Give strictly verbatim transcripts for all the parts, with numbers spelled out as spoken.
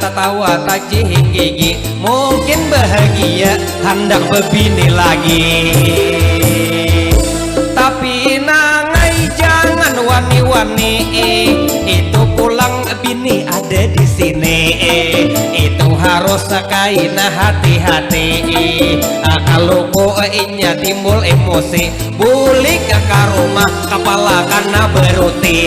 Tawa tajihing gigi, mungkin bahagia handak bebini lagi. Tapi nangai jangan wani-wani, itu pulang bini ada di sini. Itu harus kaina hati-hati. Kalau ko inya timbul emosi, bulik ka rumah kapala kana beruti.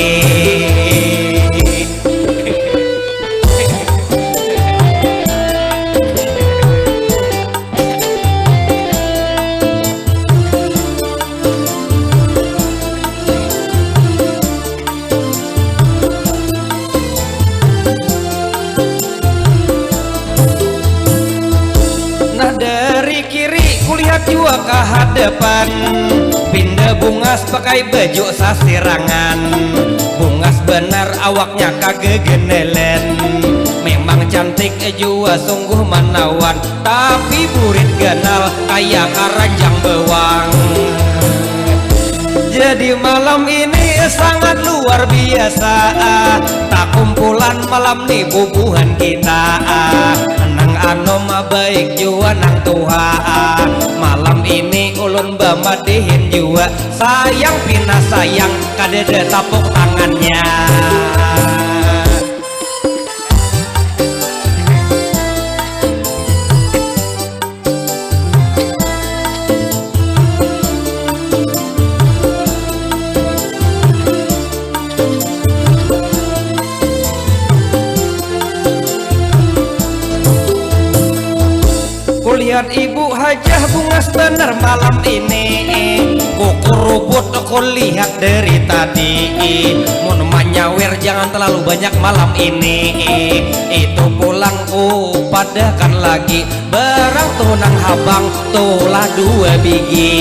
Nah, dari kiri kulihat jua ka hadapan, pinda bungas pakai baju sasirangan. Bungas banar awaknya kagegenelen. Memang cantik jua sungguh manawan, tapi burit ganal kaya karanjang bawang. Jadi malam ini sangat luar biasa, takumpulan malam ni bubuhan kita. Nang anom baik jua nang tuha, malam ini ulun bamadihin jua. Sayang pina sayang, kadada tapuk tangannya. Kulihat ibu hajah bungas banar malam ini. Kukurubut kulihat dari tadi. Mun manyawer jangan terlalu banyak malam ini. Itu pulang ku padahkan lagi. Barang tu nang habang tulah dua bigi.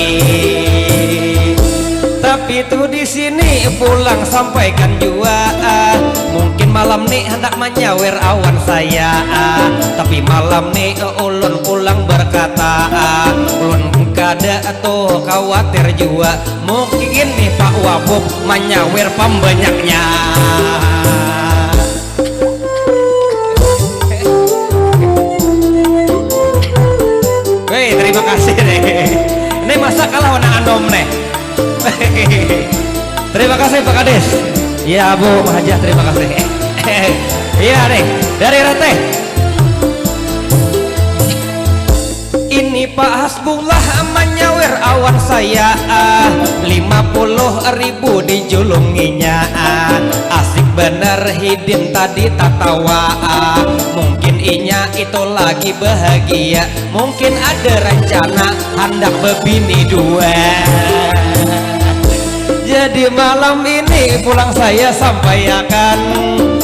Tapi tu di sini pulang sampaikan jua, ah. Mungkin malam ni handak manyawer awan saya, ah. Tapi malam ni, eh, ulun pulang berkata, ah. Ulun kada tu khawatir jua. Mungkin ni Pak Wabub manyawer pambanyaknya. Weh, terima kasih nih. Ini masa kalah wan anom nih. Terima kasih Pak Kades. Iya Bu Hajah, terima kasih. Iya nih, dari Reteh. Ini Pak Hasbullah manyawer awan saya, ah, lima puluh ribu dijulunginya, ah. Asik bener hidin tadi tatawa, ah. Mungkin inya itu lagi bahagia, mungkin ada rencana handak bebini dua. Jadi malam ini pulang saya sampaiakan,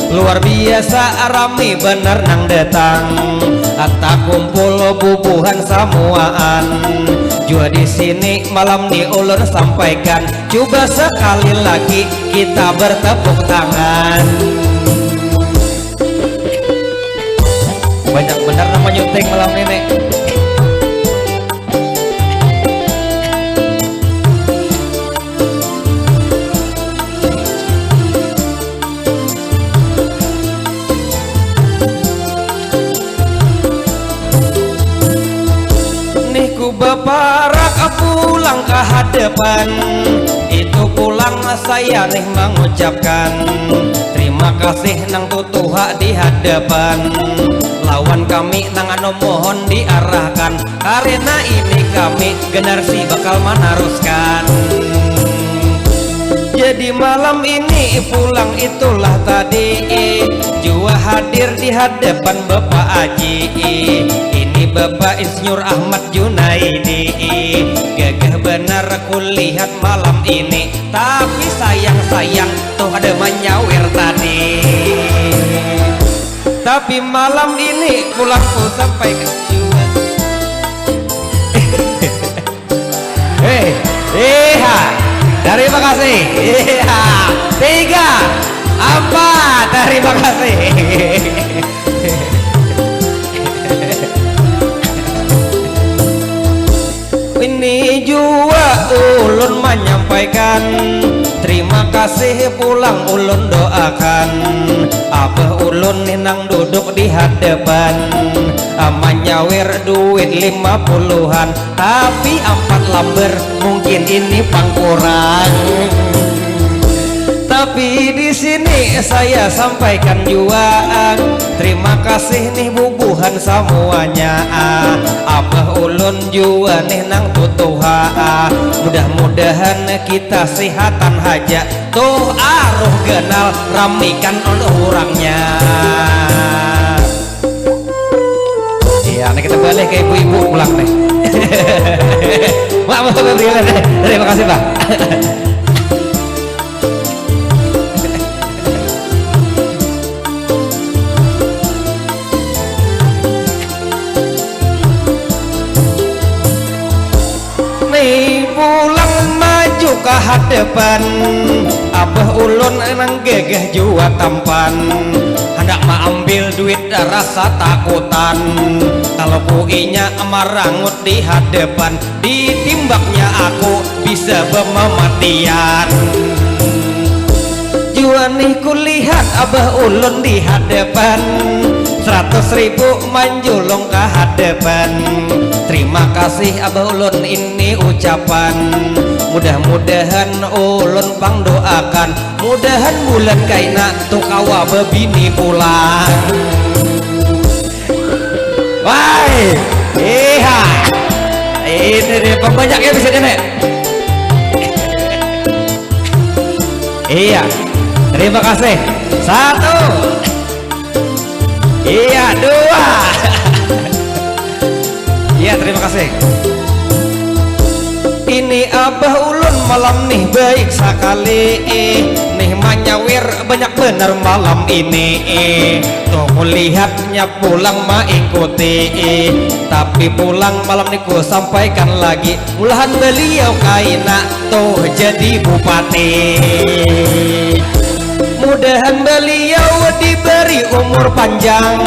luar biasa rami bener nang datang. Takumpul bubuhan samuaan. Jua di sini malam ni ulun sampaikan, cuba sekali lagi kita bertepuk tangan. Banyak bener nang manyuting malam ini. Nih ku baparak pulang ka hadapan, itu pulang saya nih mangucapkan terima kasih nang tutuha di hadapan. Lawan kami nang anu mohon diarahkan, karena ini kami generasi bakal manaruskan. Jadi malam ini pulang itulah tadi, jua hadir di hadapan Bapak Aji. Ini Bapak Insinyur Ahmad Junaidi. Gagah benar kulihat malam ini, tapi sayang-sayang tuh ada manyawer tadi. Tapi malam ini pulang ku sampaikan jua. Hei, iya, terima kasih. Iya, tiga, empat, terima kasih. Ini jua ulun manyampaikan terima kasih pulang ulun doakan. Abah Ulun nih nang duduk di hadapan, manyawir duit lima puluhan, tapi ampat lamber mungkin ini pang kurang. Tapi di sini saya sampaikan jua, terima kasih nih bubuhan samuanya. Abah ulun jua nih nang tutuha, mudah-mudahan kita sehatan haja. Tuh aruh ganal ramikan urangnya. Iya, nah kita balik ke ibu-ibu pulang nih. Mak, Mak, Mak, Mak, terima kasih, Pak. Nih pulang maju ke hadapan, abah ulun nang gagah jua tampan, handak maambil duit rasa takutan. Kalau ku inya marangut di hadapan, ditimbaknya aku bisa bemamatian. Jua nih kulihat abah ulun di hadapan, seratus ribu manjulung ke hadapan. Terima kasih abah ulun ini ucapan. Mudah-mudahan ulun pang doakan, mudahan bulan kaina tu kawa bebini pulang. Wai, iha. Ini nih pembanyaknya bisa nih. Iya. Terima kasih. Satu. Iya, dua. Iya, terima kasih. Ini abah ulun malam nih baik sakali, nih manyawir banyak bener malam ini. Tuh kulihatnya pulang maikuti, tapi pulang malam nih ku sampaikan lagi, mulahan beliau kaina tuh jadi bupati. Mudahan beliau diberi umur panjang.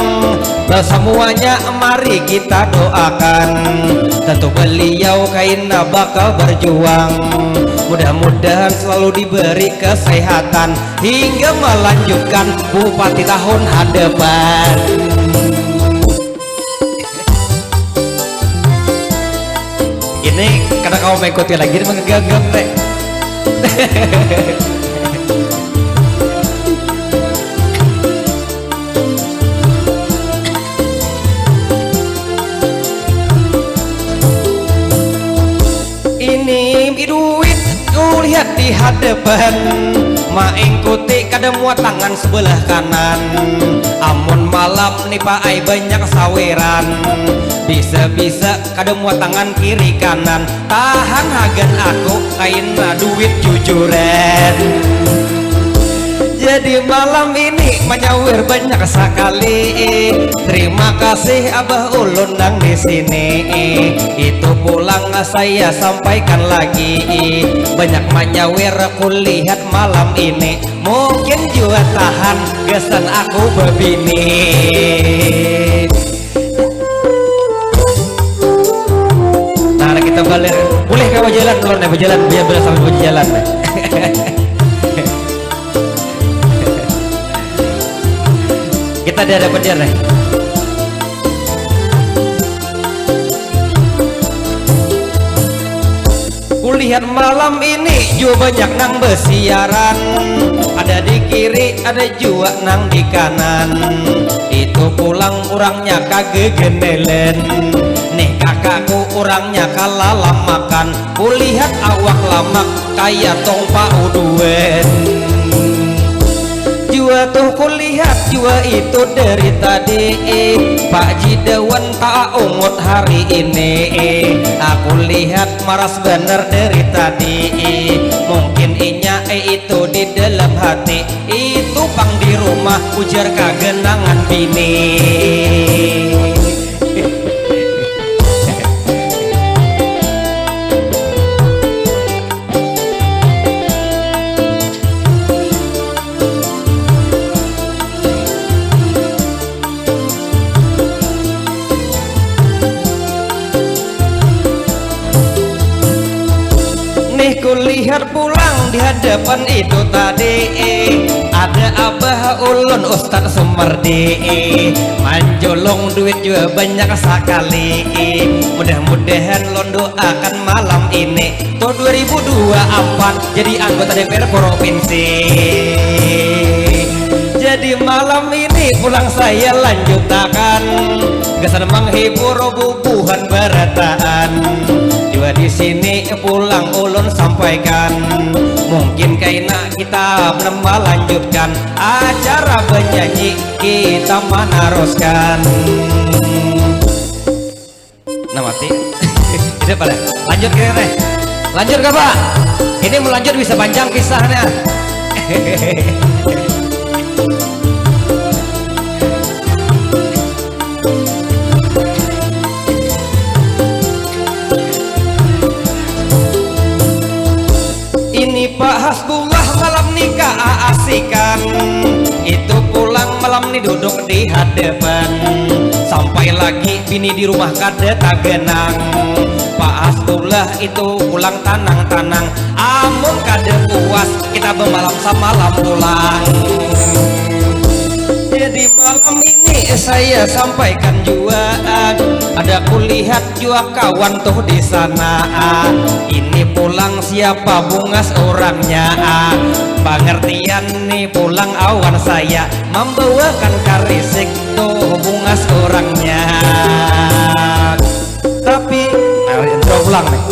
Semuanya mari kita doakan. Tentu beliau kaina bakal berjuang. Mudah-mudahan selalu diberi kesehatan hingga melanjutkan bupati tahun hadapan. Ini kada kawa mengikuti lagi, ini menggenggam, teh. Ini duit kulihat di hadapan, maingkuti kada muat tangan sebelah kanan. Amun malam ni paai banyak saweran, bisa-bisa kada muat tangan kiri kanan. Tahan hagan aku kaina duit jujuran. Jadi malam ini manyawir banyak sakali. Terima kasih abah ulun nang di sini. Itu pulang saya sampaikan lagi. Banyak manyawir kulihat malam ini. Mungkin jua tahan gasan aku babini. Nah, kita balik. Boleh kawa jalan, ulun nih bajalan, biar berasa sambil bajalan. Kita di hadapan dia nih. Kulihat malam ini jua banyak nang besiaran. Ada di kiri, ada jua nang di kanan. Itu pulang urangnya kagegenelen. Nih kakakku urangnya kalalamakan. Kulihat awak lamak kaya tong pauduan. Jua tuh kulihat jua itu dari tadi. Pak Jidawan taungut hari ini. Aku lihat maras bener dari tadi. Mungkin inya itu di dalam hati. Itu pang di rumah ujar kagenangan bini. Nih Kulihat pulang di hadapan itu tadi, ada abah ulun Ustadz Sumardi, manjolong duit jua banyak sakali. Mudah-mudahan lon doakan malam ini tuh dua ribu dua puluh empat jadi anggota D P R provinsi. Jadi malam ini pulang saya lanjutakan gasan menghibur bubuhan barataan. Jua di sini pulang ulun sampaikan, mungkin kaina kita melanjutkan acara benyanyi kita meneruskan. Nah mati. Tidak pada. Lanjut kita teh. Lanjut gak pak? Ini melanjut bisa panjang kisahnya. Ini Pak Hasbullah malam nikah asikan. Itu pulang malam ni duduk di hadapan. Sampai lagi bini di rumah kada tagenang. Pak Hasbullah itu pulang tanang-tanang. Amun kada puas kita bemalam samalam pulang. Jadi malam ini saya sampaikan jua, ada kulihat jua kawan tuh di sana. Ini pulang siapa bungas orangnya. Pengertian nih pulang awan saya membawakan karisik tuh bungas orangnya. Tapi nah, intro pulang nih.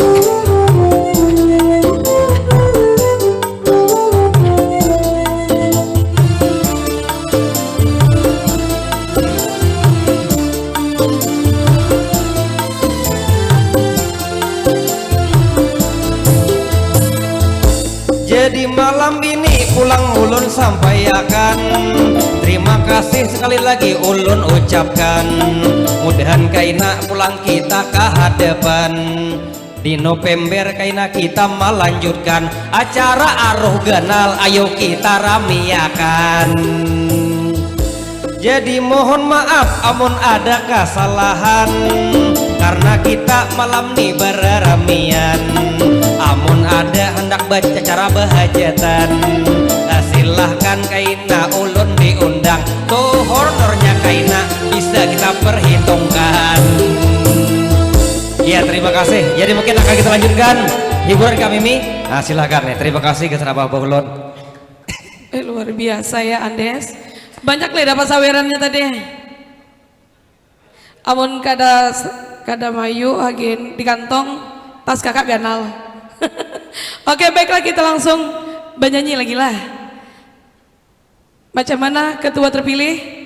Jadi malam ini pulang ulun sampaiakan, terima kasih sekali lagi ulun ucapkan. Mudahan kaina pulang kita ke hadapan. Di November kaina kita melanjutkan acara Aruh Ganal, ayo kita ramiakan. Jadi mohon maaf amun ada kesalahan karena kita malam ni bereramian. Amun ada hendak baca cara bahajatan, silahkan kaina ulun diundang. Tuh honornya kaina bisa kita perhitungkan. Ya terima kasih. Jadi mungkin akan kita lanjutkan hiburan kami mi. Nah, silahkan nih. Terima kasih gasan abah-abah ulun. Eh, luar biasa ya Andes. Banyak lah dapat sawerannya tadi. Amun kada kada mayu agen di kantong tas kakak ganal. Oke, baiklah kita langsung bernyanyi lagi lah. Macam mana ketua terpilih?